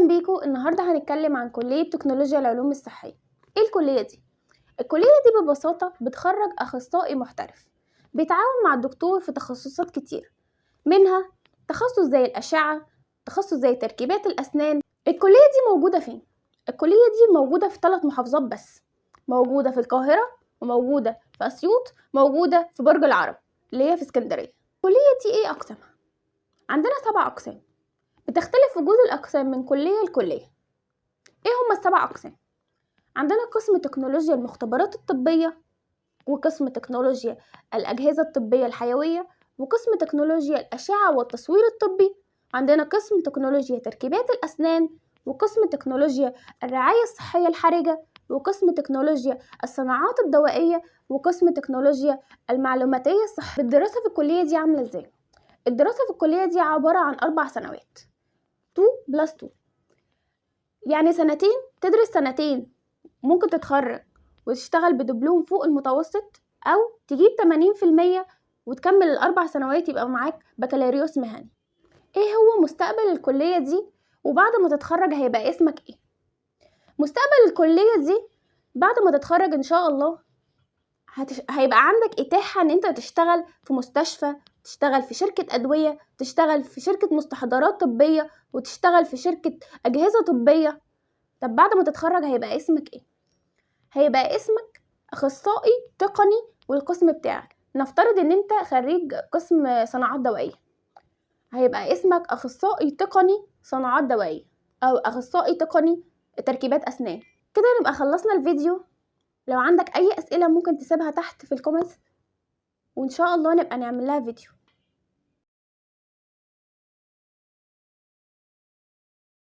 اهلا بيكم. النهارده هنتكلم عن كلية تكنولوجيا العلوم الصحية. ايه الكلية دي؟ الكلية دي ببساطة بتخرج اخصائي محترف بيتعاون مع الدكتور في تخصصات كتير، منها تخصص زي الاشعة، تخصص زي تركيبات الاسنان. الكلية دي موجودة فين؟ الكلية دي موجودة في 3 محافظات بس، موجودة في القاهرة، وموجودة في اسيوط، موجودة في برج العرب اللي هي في اسكندرية. الكلية دي ايه اقسامها؟ عندنا 7 اقسام، بتختلف وجود الأقسام من كلية لكلية. إيه هما ال7 أقسام؟ عندنا قسم تكنولوجيا المختبرات الطبية، وقسم تكنولوجيا الأجهزة الطبية الحيوية، وقسم تكنولوجيا الأشعة والتصوير الطبي، عندنا قسم تكنولوجيا تركيبات الأسنان، وقسم تكنولوجيا الرعاية الصحية الحرجة، وقسم تكنولوجيا الصناعات الدوائية، وقسم تكنولوجيا المعلوماتية الصحية. الدراسة في الكلية دي عاملة إزاي؟ الدراسة في الكلية دي عبارة عن 4 سنوات، 2+2، يعني سنتين تدرس سنتين، ممكن تتخرج وتشتغل بدبلوم فوق المتوسط، او تجيب 80% وتكمل ال4 سنوات يبقى معاك بكالوريوس مهني. ايه هو مستقبل الكلية دي؟ وبعد ما تتخرج هيبقى اسمك ايه؟ مستقبل الكلية دي بعد ما تتخرج ان شاء الله هيبقى عندك اتاحة ان انت تشتغل في مستشفى، تشتغل في شركة أدوية، تشتغل في شركة مستحضرات طبية، وتشتغل في شركة أجهزة طبية. طب بعد ما تتخرج هيبقى اسمك ايه؟ هيبقى اسمك أخصائي تقني والقسم بتاعك. نفترض ان انت خريج قسم صناعات دوائية، هيبقى اسمك أخصائي تقني صناعات دوائية أو أخصائي تقني تركيبات أسنان. كده نبقى خلصنا الفيديو. لو عندك أي أسئلة ممكن تسيبها تحت في ال comments، وإن شاء الله نبقى نعمل لها فيديو.